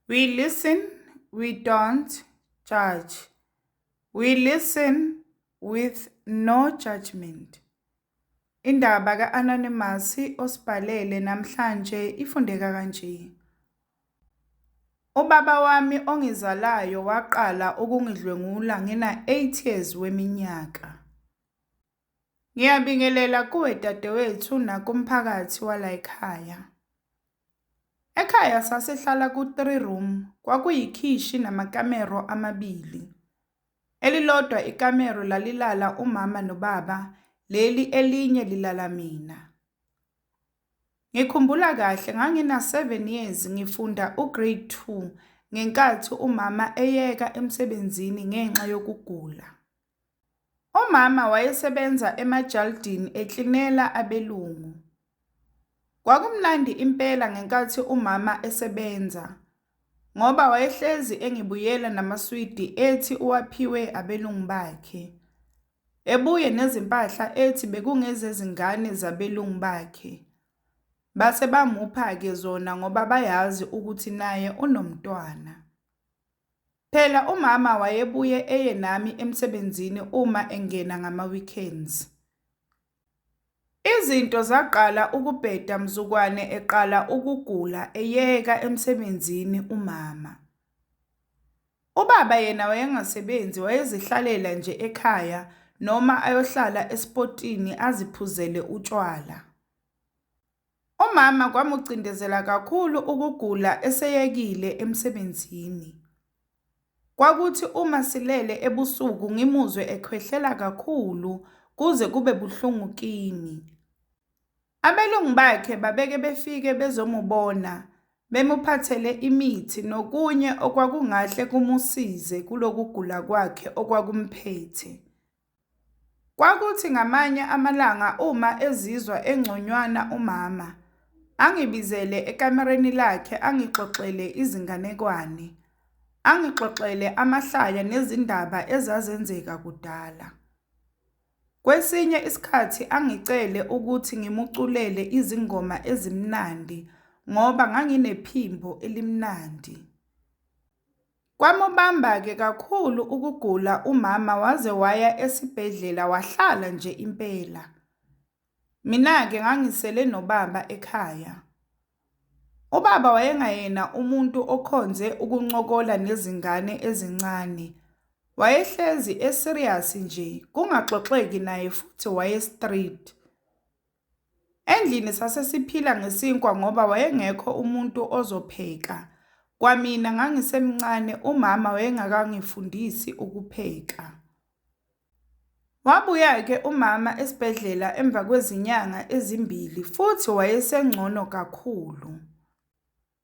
We listen, we don't judge. We listen with no judgment. Indaba ka-Anonymous osibhalele namhlanje ifundeka kanje. Ubaba wami ongizalayo waqala ukungidlwengula ngina-8 years weminyaka. Ngiyabingelela kuwe dadewethu nakumphakathi walayikhaya. Ekhaya sasihlala ku-three room, kwakuyikhishi namakamero amabili. Elilodwa ikamero lalilala umama nobaba, leli elinye lilala mina. Ngikhumbula kahle ngangina-7 years ngifunda u-grade 2 ngenkathi umama eyeka emsebenzini ngenxa yokugula. Umama wayesebenza emajalidini eklinela abelungu. Kwakumnandi impela ngenkathi umama esebenza ngoba wayehlezi engibuyela namaswidi ethi uwaphiwe abelungu bakhe. Ebuye nezimpahla ethi bekungezezingane zabelungu bakhe. Base bamupha-ke zona ngoba bayazi ukuthi naye unomntwana. Phela umama wayebuye eye nami emsebenzini uma engena ngama-weekends. Izinto zaqala ukubheda mzukwane eqala ukugula eyeka emsebenzini umama. Ubaba yena wayengasebenzi, wayezihlalela nje ekhaya noma ayohlala esipotini aziphuzele utshwala. Umama kwamucindezela kakhulu ukugula eseyekile emsebenzini. Kwakuthi uma silele ebusuku ngimuzwe ekhwehlela kakhulu kuze kube buhlungu kimi. Abelungu bakhe babeke befike bezomubona, bemuphathele imithi nokunye okwakungahle kumusize kulokugula kwakhe okwakumphethe. Kwakuthi ngamanye amalanga uma ezizwa engconywana umama, angibizele ekamereni lakhe angixoxele izinganekwane, angixoxele amahlaya nezindaba ezazenzeka kudala. Kwesinye isikhathi angicele ukuthi ngimuculele izingoma ezimnandi ngoba nganginephimbo elimnandi. Kwamubamba-ke kakhulu ukugula umama waze waya esibhedlela wahlala nje impela. Mina-ke ngangisele nobaba ekhaya. Ubaba wayengayena umuntu okhonze ukuncokola nezingane ezincane. Wayehlezi e-serious nje, kungaxoxeki naye futhi waye-strict. Endlini sasesiphila ngesinkwa ngoba wayengekho umuntu ozopheka. Kwamina ngangisemncane, umama wayengakangifundisi ukupheka. Wabuya-ke umama esibhedlela emva kwezinyanga ezimbili futhi wayesengcono kakhulu.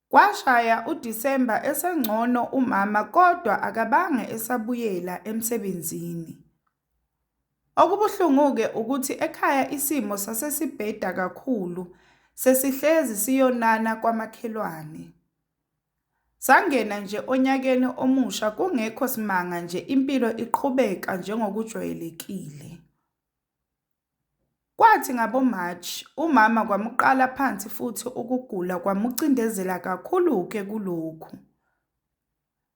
Kwashaya uDisemba esengcono umama kodwa akabange esabuyela emsebenzini. Okubuhlungu-ke ukuthi ekhaya isimo sasesibheda kakhulu, sesihlezi siyonana kwamakhelwane. Sangena nje onyakeni omusha kungekho simanga nje impilo iqhubeka njengokujwayelekile. Kwathi ngabo-March umama kwamuqala phansi futhi ukugula kwamucindezela kakhulu-ke kulokhu.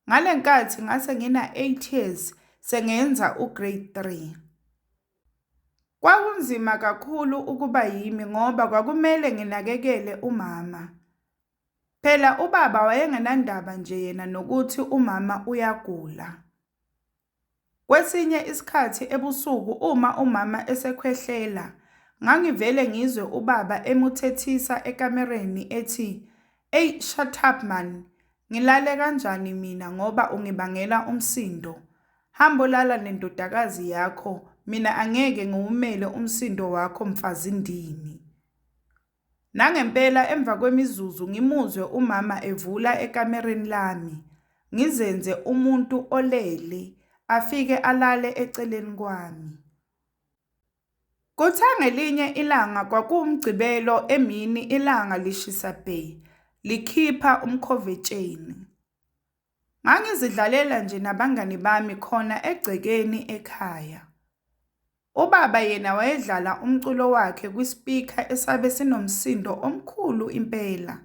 Ngale nkathi ngase ngina-8 years sengenza u-grade 3. Kwakunzima kakhulu ukuba yimi ngoba kwakumele nginakekele umama. Phela ubaba wayengenandaba nje yena nokuthi umama uyagula. Kwesinye isikhathi ebusuku uma umama esekhwehlela, ngangivele ngizwe ubaba emuthethisa ekamereni ethi, "Eyi shut up man, ngilale kanjani mina ngoba ungibangela umsindo. Hambolala nendodakazi yakho, mina angeke ngiwumele umsindo wakho mfazindini." Nangempela emva kwemizuzu ngimuzwe umama evula ekamereni lami, ngizenze umuntu olele, afike alale eceleni kwami. Kuthe ngelinye ilanga kwakuwuMgqibelo emini ilanga lishisa bhe, likhipha umkhovetsheni. Ngangizidlalela nje nabangani bami khona egcekeni ekhaya. Ubaba yena wayedlala umculo wakhe kwispikha esabe sinomsindo omkhulu impela.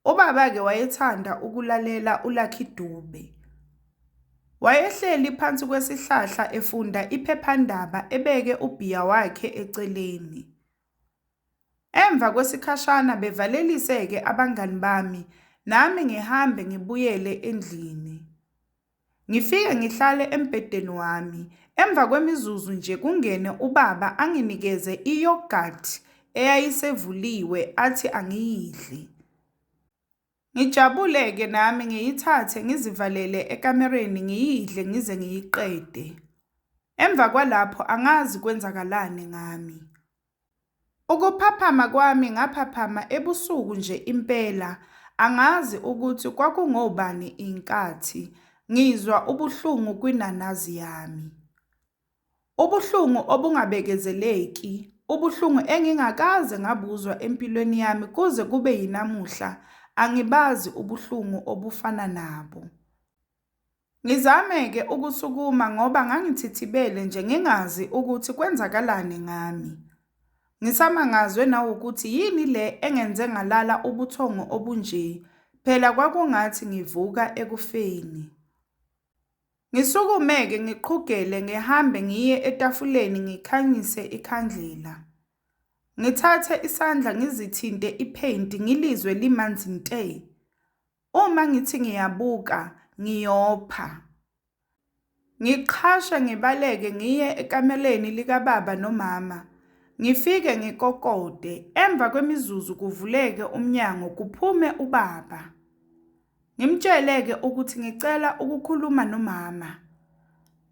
Ubaba-ke wayethanda ukulalela uLucky Dube. Wayehleli phansi kwesihlahla efunda iphephandaba ebeke ubhiya wakhe eceleni. Emva kwesikhashana bevalelise-ke abangani bami, nami ngihambe ngibuyele endlini. Ngifike ngihlale embhedeni wami. Emva kwemizuzu nje kungene ubaba anginikeze i-yoghurt eyayisevuliwe athi angiyidle. Ngijabule-ke nami ngiyithathe ngizivalele ekamereni ngiyidle ngize ngiyiqede. Emva kwalapho angazi kwenzakalani ngami. Ukuphaphama kwami ngaphaphama ebusuku nje impela, angazi ukuthi kwakungobani inkathi ngizwa ubuhlungu kwinanazi yami. Ubuhlungu obungabekezeleki, ubuhlungu engingakaze ngabuzwa empilweni yami kuze kube yinamuhla, angibazi ubuhlungu obufana nabo. Ngizame-ke ukusukuma ngoba ngangithithibele nje ngingazi ukuthi kwenzakalani ngami. Ngisamangazwe nawukuthi yini le engenze ngalala ubuthongo obunje, phela kwakungathi ngivuka ekufeni. Ngisukume-ke ngiqhugele ngihambe ngiye etafuleni ngikhanyise ikhandlela. Ngithathe isandla ngizithinte iphenti ngilizwe limanzi nte. Uma ngithi ngiyabuka ngiyopha. Ngiqhashe ngibaleke ngiye ekameleni likababa nomama. Ngifike ngikokode, emva kwemizuzu kuvuleke umnyango kuphume ubaba. Ngimtshele-ke ukuthi ngicela ukukhuluma nomama.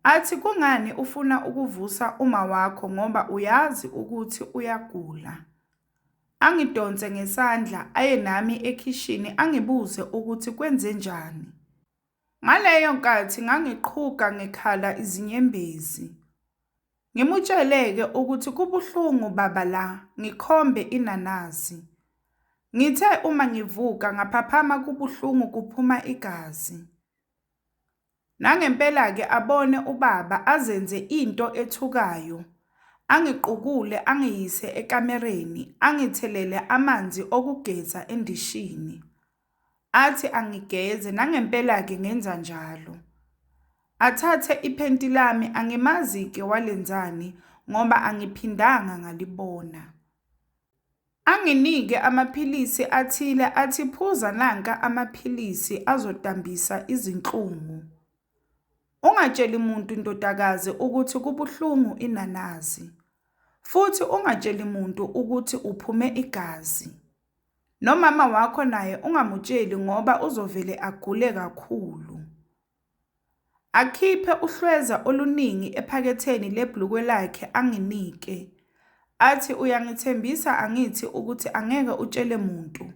Athi kungani ufuna ukuvusa uma wakho ngoba uyazi ukuthi uyagula. Angidonse ngesandla aye nami ekhishini angibuze ukuthi kwenzenjani. Ngaleyo nkathi ngangiqhuga ngikhala izinyembezi. Ngimutshele-ke ukuthi kubuhlungu baba la, ngikhombe inanazi. Ngithe uma ngivuka ngaphaphama kubuhlungu kuphuma igazi. Nangempela-ke abone ubaba azenze into ethukayo. Angiqukule angiyise ekamereni, angithelele amanzi okugeza endishini. Athi angigeze nangempela-ke ngenza njalo. Athathe iphenti lami angimazi-ke walenzani ngoba angiphindanga ngalibona. Anginike amaphilisi athile athi phuza nanka amaphilisi azodambisa izinhlungu. Ungatsheli muntu ndodakazi ukuthi kubuhlungu inanazi. Futhi ungatsheli muntu ukuthi uphume igazi. Nomama wakho naye ungamutsheli ngoba uzovele agule kakhulu. Akhiphe uhlweza oluningi ephaketheni lebhlukwe lakhe anginike. Athi uyangithembisa angithi ukuthi angeke utshele muntu.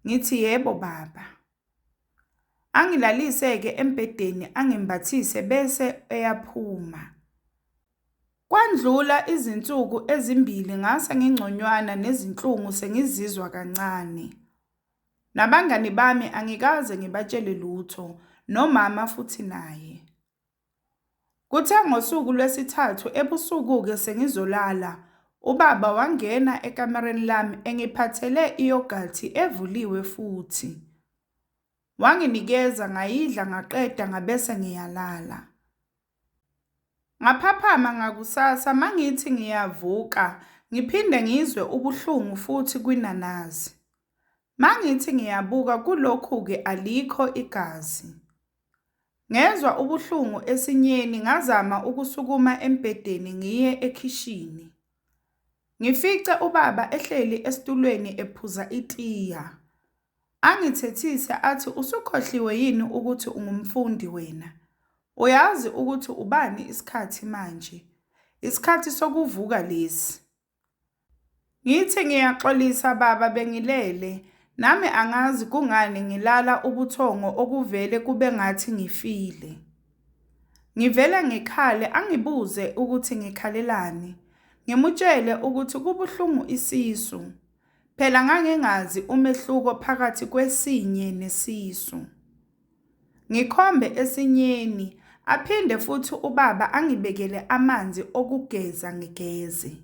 Ngithi yebo baba. Angilalise-ke embhedeni angimbathise bese eyaphuma. Kwandlula izinsuku ezimbili ngase ngingconywana nezinhlungu sengizizwa kancane. Nabangani bami angikaze ngibatshele lutho, nomama futhi naye. Kuthe ngosuku lwesithathu ebusuku-ke sengizolala, ubaba wangena ekamereni lami engiphathele iyogathi evuliwe futhi. Wanginikeza ngayidla ngaqeda ngabese ngiyalala. Ngaphaphama ngakusasa mangithi ngiyavuka ngiphinde ngizwe ubuhlungu futhi kwinanazi. Mangithi ngiyabuka kulokhu-ke alikho igazi. Ngezwa ubuhlungu esinyeni ngazama ukusukuma embhedeni ngiye ekhishini. Ngifice ubaba ehleli esitulweni ephuza itiya. Angithethise athi usukhohliwe yini ukuthi ungumfundi wena? Uyazi ukuthi ubani isikhathi manje? Isikhathi sokuvuka lesi. Ngithi ngiyaxolisa baba bengilele, nami angazi kungani ngilala ubuthongo okuvele kube ngathi ngifile. Ngivele ngikhale angibuze ukuthi ngikhalelani, ngimutshele ukuthi kubuhlungu isisu. Phela ngangingazi umehluko phakathi kwesinye nesisu. Ngikhombe esinyeni, aphinde futhi ubaba angibekele amanzi okugeza ngigeze.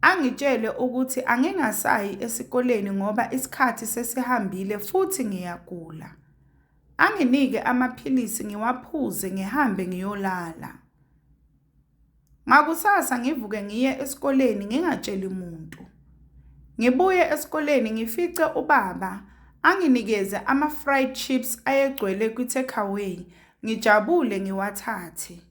Angitshele ukuthi angingasayi esikoleni ngoba isikhathi sesihambile futhi ngiyagula. Anginike amaphilisi ngiwaphuze ngihambe ngiyolala. Ngakusasa ngivuke ngiye esikoleni ngingatsheli muntu. Ngibuye esikoleni ngifice ubaba anginikeze ama-fried chips ayegcwele kwi-takeaway, ngijabule ngiwathathe.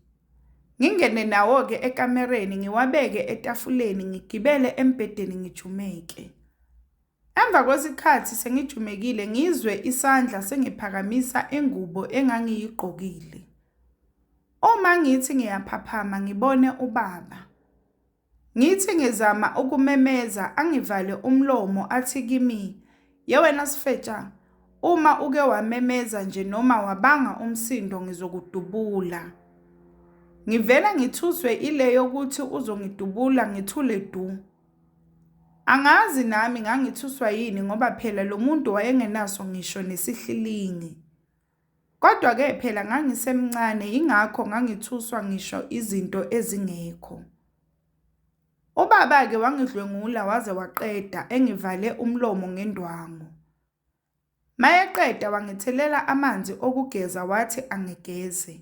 Ngingene nawo-ke ekamereni ngiwabeke etafuleni ngigibele embhedeni ngijumeke. Emva kwesikhathi sengijumekile ngizwe isandla sengiphakamisa ingubo engangiyigqokile. Uma ngithi ngiyaphaphama ngibone ubaba. Ngithi ngizama ukumemeza angivale umlomo athi kimi, "Ye wena sifetsha, uma uke wamemeza nje noma wabanga umsindo ngizokudubula." Ngivele ngithuswe ile yokuthi uzongidubula ngithule du. Angazi nami ngangithuswa yini ngoba phela lo muntu wayengenaso ngisho nesihlilingi. Kodwa-ke phela ngangisemncane yingakho ngangithuswa ngisho izinto ezingekho. Ubaba-ke wangidlwengula waze waqeda engivale umlomo ngendwangu. Mayeqeda wangithelela amanzi okugeza wathi angigeze.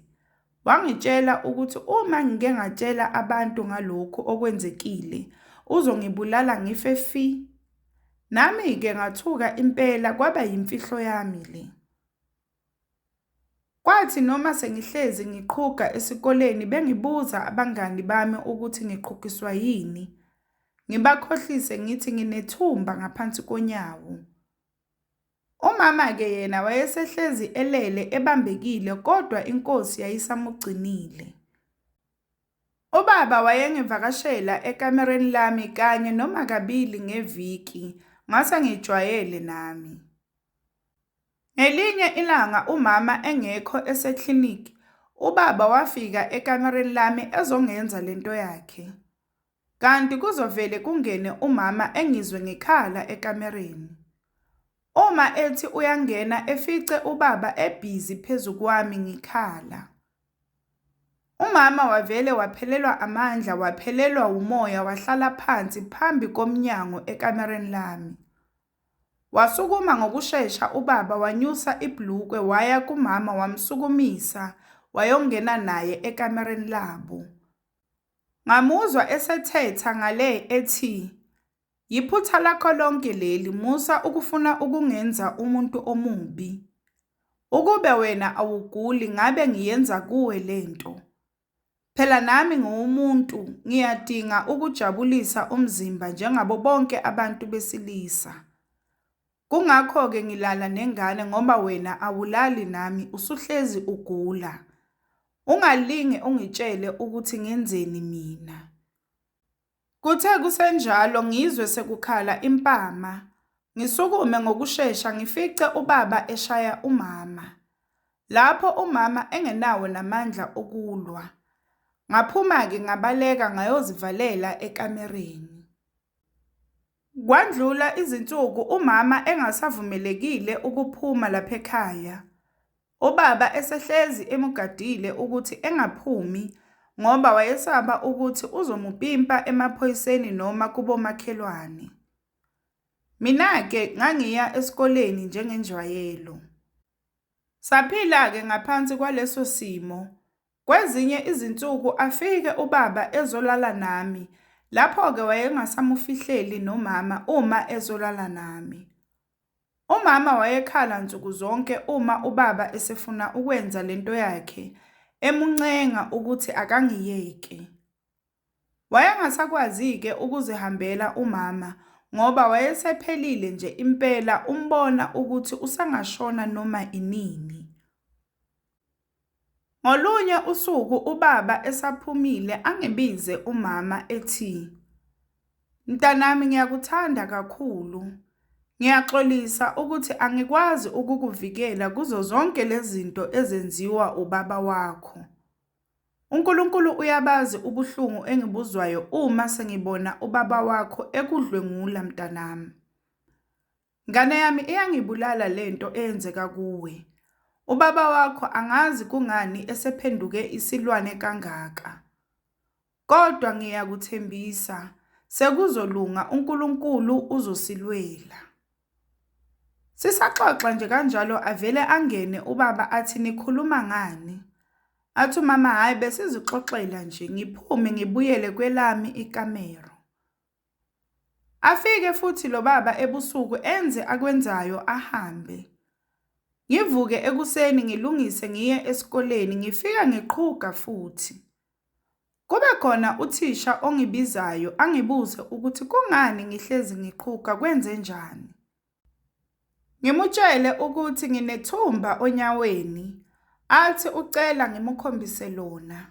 Wangitshela ukuthi uma ngike ngatshela abantu ngalokhu okwenzekile uzongibulala ngife fi. Nami-ke ngathuka impela kwaba yimfihlo yami le. Kwathi noma sengihlezi ngiqhuga esikoleni bengibuza abangani bami ukuthi ngiqhugiswa yini. Ngibakhohlise ngithi nginethumba ngaphansi konyawo. Umama-ke yena wayesehlezi elele ebambekile kodwa inkosi yayisamugcinile. Ubaba wayengivakashela ekamereni lami kanye noma kabili ngeviki ngase ngijwayele nami. Ngelinye ilanga umama engekho eseklinikhi, ubaba wafika ekamereni lami ezongenza lento yakhe. Kanti kuzovele kungene umama engizwe ngikhala ekamereni. Uma ethi uyangena efice ubaba ebhizi phezu kwami ngikhala. Umama wavele waphelelwa amandla waphelelwa wumoya wahlala phansi phambi komnyango ekamereni lami. Wasukuma ngokushesha ubaba wanyusa ibhulukwe waya kumama wamsukumisa wayongena naye ekamereni labo. Ngamuzwa esethetha ngale ethi, "Yiphutha lakho lonke leli musa ukufuna ukungenza umuntu omubi. Ukube wena awuguli ngabe ngiyenza kuwe lento. Phela nami ngiwumuntu ngiyadinga ukujabulisa umzimba njengabo bonke abantu besilisa. Kungakho-ke ngilala nengane ngoba wena awulali nami usuhlezi ugula. Ungalinge ungitshele ukuthi ngenzeni mina." Kuthe kusenjalo ngizwe sekukhala impama. Ngisukume ngokushesha ngifice ubaba eshaya umama. Lapho umama engenawo namandla okulwa. Ngaphuma-ke ngabaleka ngayozivalela ekamereni. Kwandlula izinsuku umama engasavumelekile ukuphuma lapha ekhaya. Ubaba esehlezi emugadile ukuthi engaphumi ngoba wayesaba ukuthi uzomupimpa emaphoyiseni noma kubomakhelwane. Mina-ke ngangiya esikoleni njengenjwayelo. Saphila-ke ngaphansi kwaleso simo. Kwezinye izinsuku afike ubaba ezolala nami, lapho-ke wayengasamufihleli nomama uma ezolala nami. Umama wayekhala nsuku zonke uma ubaba esefuna ukwenza lento yakhe, emuncenga ukuthi akangiyeke. Wayengasakwazi-ke ukuzihambela umama ngoba wayesephelile nje impela umbona ukuthi usengashona noma inini. Ngolunye usuku ubaba esaphumile angibize umama ethi, "Mntanami ngiyakuthanda kakhulu. Ngiyaxolisa ukuthi angikwazi ukukuvikela kuzo zonke lezi zinto ezenziwa ubaba wakho. UNkulunkulu uyabazi ubuhlungu engibuzwayo uma sengibona ubaba wakho ekudlwengula mntanami. Ngane yami iyangibulala lento eyenzeka kuwe. Ubaba wakho angazi kungani esephenduke isilwane kangaka. Kodwa ngiyakuthembisa, Sekuzolunga uNkulunkulu uzosilwela. Sisaxoxa nje kanjalo avele angene ubaba athi nikhuluma ngani? Athi umama hhayi besizixoxela nje ngiphume ngibuyele kwelami ikamero. Afike futhi lo baba ebusuku enze akwenzayo ahambe. Ngivuke ekuseni ngilungise ngiye esikoleni ngifika ngiqhuga futhi. Kube khona uthisha ongibizayo angibuze ukuthi kungani ngihlezi ngiqhuga kwenzenjani. Ngimutshele ukuthi nginethumba onyaweni, athi ucela ngimukhombise lona.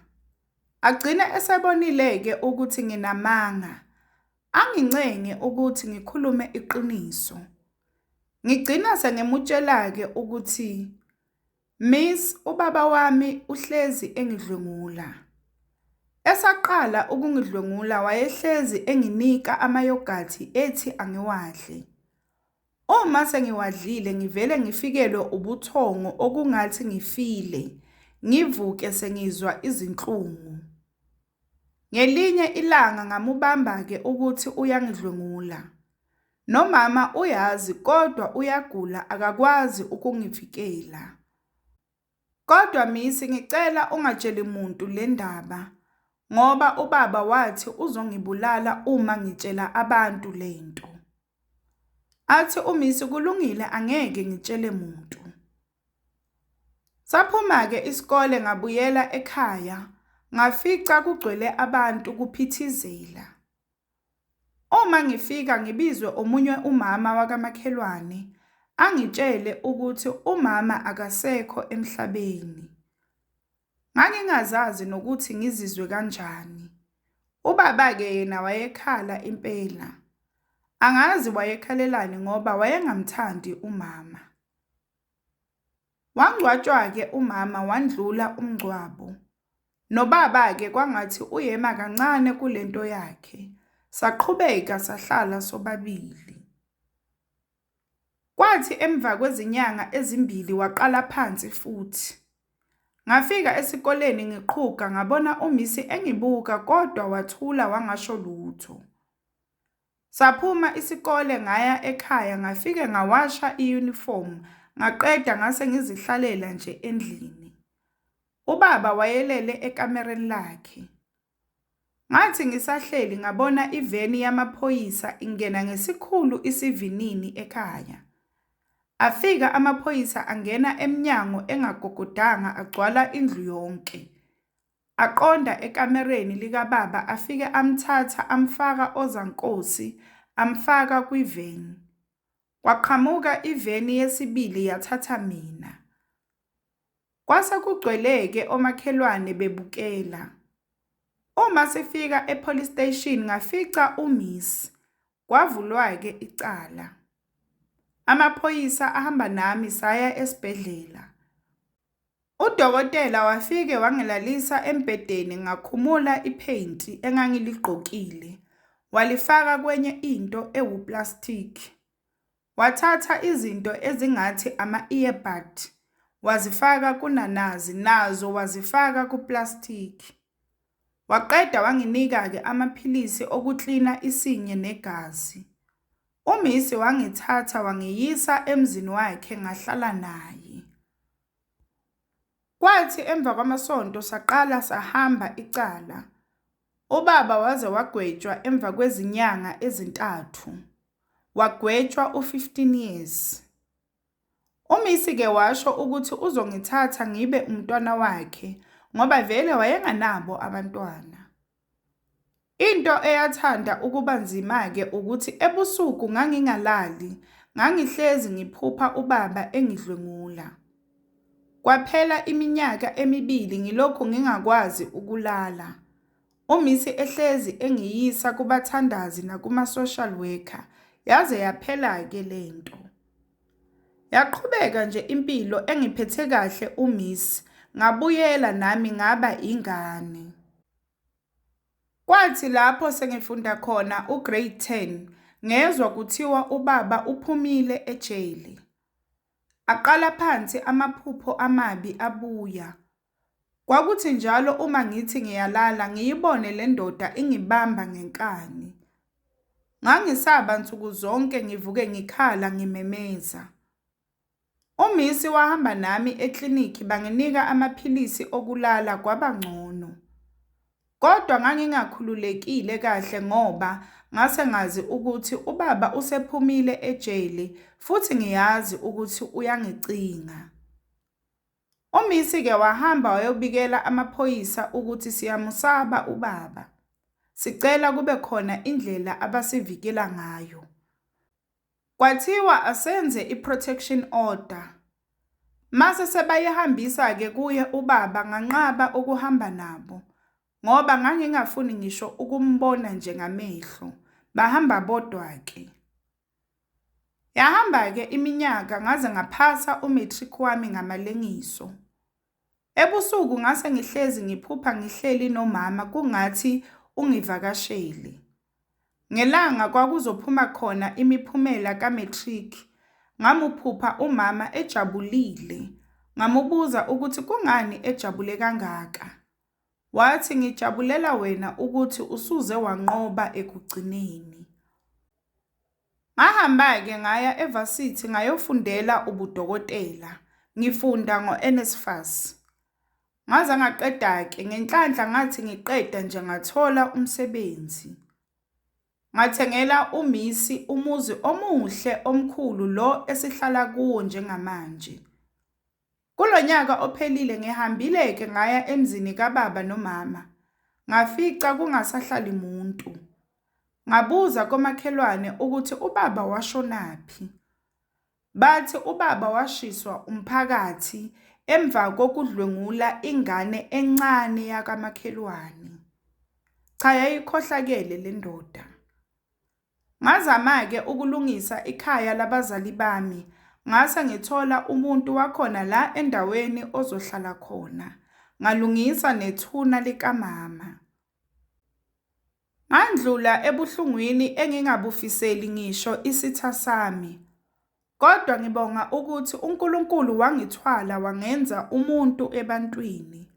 Agcine esebonile-ke ukuthi nginamanga, angincenge ukuthi ngikhulume iqiniso. Ngigcina sengimutshela-ke ukuthi Miss, ubaba wami uhlezi engidlwengula. Esaqala ukungidlwengula wayehlezi enginika amayogathi ethi angiwadle. Uma sengiwadlile ngivele ngifikelwe ubuthongo okungathi ngifile, ngivuke sengizwa izinhlungu. Ngelinye ilanga ngamubamba-ke ukuthi uyangidlwengula. Nomama uyazi kodwa uyagula akakwazi ukungivikela. Kodwa misi ngicela ungatsheli muntu le ndaba ngoba ubaba wathi uzongibulala uma ngitshela abantu le nto. Athi umisi kulungile angeke ngitshele muntu. Saphuma-ke isikole ngabuyela ekhaya ngafica kugcwele abantu kuphithizela. Uma ngifika ngibizwe omunye umama wakamakhelwane angitshele ukuthi umama akasekho emhlabeni. Ngangingazazi nokuthi ngizizwe kanjani. Ubaba-ke yena wayekhala impela. Angazi wayekhalelani ngoba wayengamthandi umama. Wangcwatshwa-ke umama wandlula umngcwabo. Nobaba-ke kwangathi uyema kancane kule nto yakhe. Saqhubeka sahlala sobabili. Kwathi emva kwezinyanga ezimbili waqala phansi futhi. Ngafika esikoleni ngiqhuga ngabona umisi engibuka kodwa wathula wangasho lutho. Saphuma isikole ngaya ekhaya ngafike ngawasha i-uniform ngaqeda ngase ngizihlalela nje endlini. Ubaba wayelele ekamereni lakhe. Ngathi ngisahleli ngabona iveni yamaphoyisa ingena ngesikhulu isivinini ekhaya. Afika amaphoyisa angena emnyango engagogodanga agcwala indlu yonke. Aqonda ekamereni likababa afike amthatha amfaka ozankosi amfaka kwiveni. Kwaqhamuka iveni yesibili yathatha mina. Kwase kugcwele-ke omakhelwane bebukela. Uma sifika e-police station ngafica uMiss, kwavulwa-ke icala. Amaphoyisa ahamba nami saya esibhedlela. Udokotela wafike wangilalisa embhedeni ngakhumula iphenti engangiligqokile, walifaka kwenye into ewuplastiki. Wathatha izinto ezingathi ama-earbud wazifaka kunanazi nazo wazifaka kuplastiki. Waqeda wanginika-ke amaphilisi okuklina isinye negazi. Umisi wangithatha wangiyisa emzini wakhe ngahlala naye. Kwathi emva kwamasonto saqala sahamba icala. Ubaba waze wagwetshwa emva kwezinyanga ezintathu. Wagwetshwa u-15 years. Umisi-ke washo ukuthi uzongithatha ngibe umntwana wakhe ngoba vele wayenganabo abantwana. Into eyathanda ukuba nzima-ke ukuthi ebusuku ngangingalali, ngangihlezi ngiphupha ubaba engidlwengula. Kwaphela iminyaka emibili ngilokhu ngingakwazi ukulala. Umisi ehlezi engiyisa kubathandazi nakuma-social worker, yaze yaphela-ke le nto. Yaqhubeka nje impilo engiphethe kahle umisi, ngabuyela nami ngaba ingane. Kwathi lapho sengifunda khona u-grade 10 ngezwa kuthiwa ubaba uphumile ejele. Aqala phansi amaphupho amabi abuya. Kwakuthi njalo uma ngithi ngiyalala ngiyibone le ndoda ingibamba ngenkani. Ngangisaba nsuku zonke ngivuke ngikhala ngimemeza. Umisi wahamba nami eklinikhi banginika amaphilisi okulala kwaba ngcono. Kodwa ngangingakhululekile kahle ngoba ngase ngazi ukuthi ubaba usephumile ejele futhi ngiyazi ukuthi uyangicinga. Umisi-ke wahamba wayobikela amaphoyisa ukuthi siyamusaba ubaba. Sicela kube khona indlela abasivikela ngayo. Kwathiwa asenze i-protection order. Mase sebayihambisa-ke kuye ubaba nganqaba ukuhamba nabo ngoba ngangingafuni ngisho ukumbona nje ngamehlo. Bahamba bodwa-ke. Yahamba-ke iminyaka ngaze ngaphasa u-matric wami ngamalengiso. Ebusuku ngase ngihlezi ngiphupha ngihleli nomama kungathi ungivakashele. Ngelanga kwakuzophuma khona imiphumela ka-matric, ngamuphupha umama ejabulile. Ngamubuza ukuthi kungani ejabule kangaka. Wathi ngijabulela wena ukuthi usuze wanqoba ekugcineni. Ngahamba-ke ngaya evasithi ngayofundela ubudokotela, ngifunda ngo-NSFAS. Ngaze ngaqeda-ke ngenhlanhla ngathi ngiqeda nje ngathola umsebenzi. Ngathengela umisi umuzi omuhle omkhulu lo esihlala kuwo njengamanje. Kulo nyaka ophelile ngihambile-ke ngaya emzini kababa nomama, ngafica kungasahlali muntu. Ngabuza komakhelwane ukuthi ubaba washonaphi. Bathi ubaba washiswa umphakathi emva kokudlwengula ingane encane yakamakhelwane. Cha yayikhohlakele le ndoda. Ngazama-ke ukulungisa ikhaya labazali bami, ngase ngithola umuntu wakhona la endaweni ozohlala khona. Ngalungisa nethuna likamama. Ngandlula ebuhlungwini engingabufiseli ngisho isitha sami. Kodwa ngibonga ukuthi uNkulunkulu wangithwala wangenza umuntu ebantwini.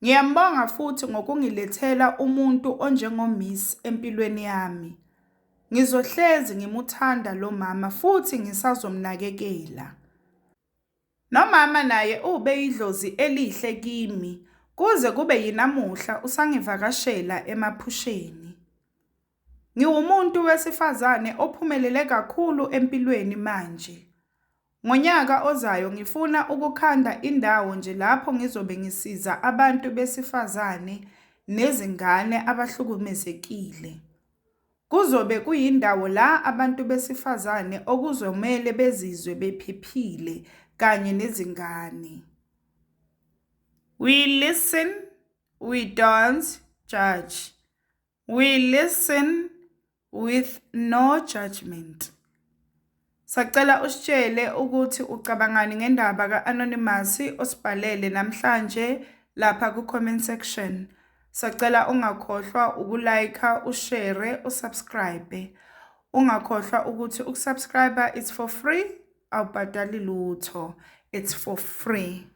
Ngiyambonga futhi ngokungilethela umuntu onjengoMiss empilweni yami. Ngizohlezi ngimuthanda lo mama futhi ngisazomnakekela. Nomama naye ubeyidlozi elihle kimi kuze kube yinamuhla usangivakashela emaphusheni. Ngiwumuntu wesifazane ophumelele kakhulu empilweni manje. Ngonyaka ozayo ngifuna ukukhanda indawo nje lapho ngizobe ngisiza abantu besifazane nezingane abahlukumezekile. Kuzobe kuyindawo la abantu besifazane okuzomele bezizwe bephephile kanye nezingane. We listen, we don't judge. We listen with no judgment. Sacela usitshele ukuthi ucabangani ngendaba ka-Anonymous osibhalele namhlanje lapha ku-comment section. Sacela ungakhohlwa uku-like, ushare, usubscribe. Ungakhohlwa ukuthi ukusubscribe it's for free, awubhadali lutho. It's for free.